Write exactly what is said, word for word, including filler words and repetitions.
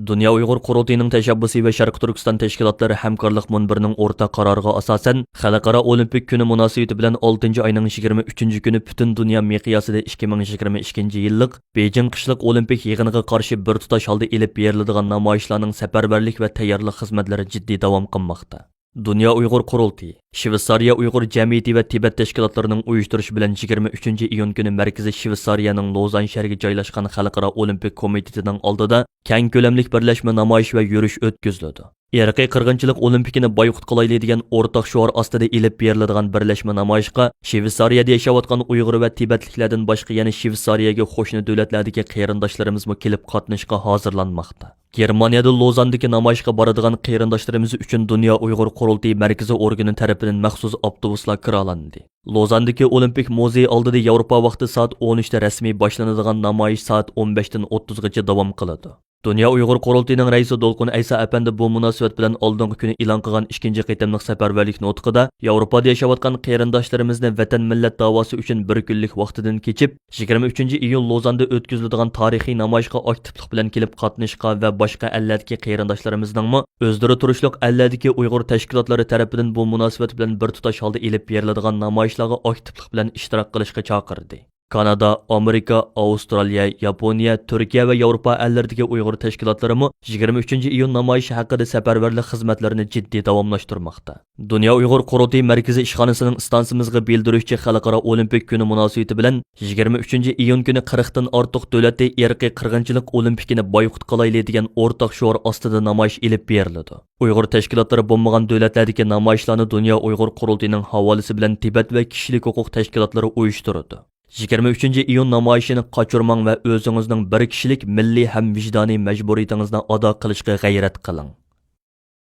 دۇنيا ئۇيغۇر قۇرۇلتىيىنىڭ تەشەببۇسى ۋە شەرقىي تۈركىستان تەشكىلاتلىرى ھەمكارلىق مۇنبىرىنىڭ ئورتاق قارارىغا ئاساسەن، خەلقئارا ئولىمپىك كۈنى مۇناسىۋىتى بىلەن ئالتىنچى ئاينىڭ يىگىرمە ئۈچىنچى كۈنى پۈتۈن دۇنيا مىقياسىدا ئىككى مىڭ يىگىرمە ئىككىنچى يىللىق بېيجىڭ قىشلىق ئولىمپىك يىغىنىغا قارشى بىر تۇتاش ھالدا ئېلىپ بېرىلىدىغان نامايىشلارنىڭ سەپەرۋەرلىك ۋە تەييارلىق خىزمەتلىرى جىددىي داۋام قىلماقتا. دۇنيا ئۇيغۇر قۇرۇلتىيى، شۋېتسارىيە ئۇيغۇر جەمئىيىتى ۋە تىبەت تەشكىلاتلىرىنىڭ ئۇيۇشتۇرۇشى بىلەن يىگىرمە ئۈچىنچى ئىيۇن كۈنى مەركىزى شۋېتسارىيەنىڭ لوزان شەھىرىگە جايلاشقان خەلقئارا ئولىمپىك كومىتېتىنىڭ ئالدىدا كەڭ كۆلەملىك بىرلەشمە نامايىش ۋە يۈرۈش ئۆتكۈزۈلىدۇ. ئىرقىي قىرغىنچىلىق ئولىمپىكىنى بايقۇت قىلايلى دېگەن ئورتاق شوئار ئاستىدا ئېلىپ بېرىلىدىغان بىرلەشمە نامايىشقا شۋېتسارىيەدە ياشاۋاتقان ئۇيغۇر ۋە تىبەتلىكلەردىن باشقا يەنە شۋېتسارىيەگە قوشنا دۆلەتلەردىكى قېرىنداشلىرىمىزمۇ كېلىپ قاتنىشىشقا ھازىرلانماقتا. گېرمانىيەدە لوزاندىكى نامايىشقا بارىدىغان قېرىنداشلىرىمىز ئۈچۈن دۇنيا ئۇيغۇر قۇرۇلتىيى مەركىزى ئورگىنى تەرىپىدىن مەخسۇس ئاپتوبۇسلار كىرالاندى. لوزاندىكى ئولىمپىك مۇزېي ئالدىدا ياۋروپا ۋاقتى سائەت ئون ئۈچتە رەسمىي باشلىنىدىغان نامايىش سائەت ئون بەشتىن ئوتتۇزغىچە داۋام قىلىدۇ. دۇنيا ئۇيغۇر قۇرۇلتىيىنىڭ رەئىسى دولقۇن ئەيسا ئەپەندى بۇ مۇناسىۋەت بىلەن ئالدىنقى كۈنى ئېلان قىلغان ئىككىنچى قېتىملىق سەپەرۋەرلىك نۇتقىدا ياۋروپادا ياشاۋاتقان قېرىنداشلىرىمىزنى ۋەتەن مىللەت داۋاسى ئۈچۈن بىر كۈنلۈك ۋاقتىدىن كېچىپ، يىگىرمە ئۈچىنچى ئىيۇل لوزاندا ئۆتكۈزۈلىدىغان تارىخىي نامايىشقا ئاكتىپلىق بىلەن كېلىپ قاتنىشىشقا ۋە باشقا ئەللەردىكى قېرىنداشلىرىمىزنىڭمۇ ئۆزلىرى تۇرۇشلۇق ئەللەردىكى ئۇيغۇر تەشكىلاتلىرى تەرىپىدىن بۇ مۇناسىۋەت بىلەن بىر تۇتاش ھالدا ئېلىپ بېرىلىدىغان نامايىشلارغا ئاكتىپلىق بىلەن ئىشتىراك قىلىشقا چاقىردى. كانادا، ئامېرىكا، ئاۋسترالىيە، ياپونىيە، تۈركىيە ۋە ياۋروپا ئەللىرىدىكى ئۇيغۇر تەشكىلاتلىرىمۇ يىگىرمە ئۈچىنچى ئىيۇن نامايىشى ھەققىدە سەپەرۋەرلىك خىزمەتلىرىنى جىددىي داۋاملاشتۇرماقتا. دۇنيا ئۇيغۇر قۇرۇلتىيى مەركىزىي ئىشخانىسىنىڭ ئىستانسىمىزغا بىلدۈرۈشىچە، خەلقئارا ئولىمپىك كۈنى مۇناسىۋىتى بىلەن يىگىرمە ئۈچىنچى ئىيۇن كۈنى قىرىقتىن ئارتۇق دۆلەتتە ئىرقىي قىرغىنچىلىق ئولىمپىكىنى بايقۇت قىلايلى دېگەن ئورتاق شوئار ئاستىدا نامايىش ئېلىپ بېرىلىدۇ. ئۇيغۇر تەشكىلاتلىرى بولمىغان دۆلەتلەردىكى نامايىشلارنى دۇنيا ئۇيغۇر قۇرۇلتىيىنىڭ ھاۋالىسى بىلەن تىبەت ۋە كىشىلىك ھوقۇق تەشكىلاتلىرى ئۇيۇشتۇرىدۇ. يىگىرمە ئۈچىنچى ئىيۇن نامايىشىنى قاچۇرماڭ ۋە ئۆزىڭىزنىڭ بىر كىشىلىك مىللىي ھەم ۋىجدانىي مەجبۇرىيىتىڭىزنى ئادا قىلىشقا غەيرەت قىلىڭ.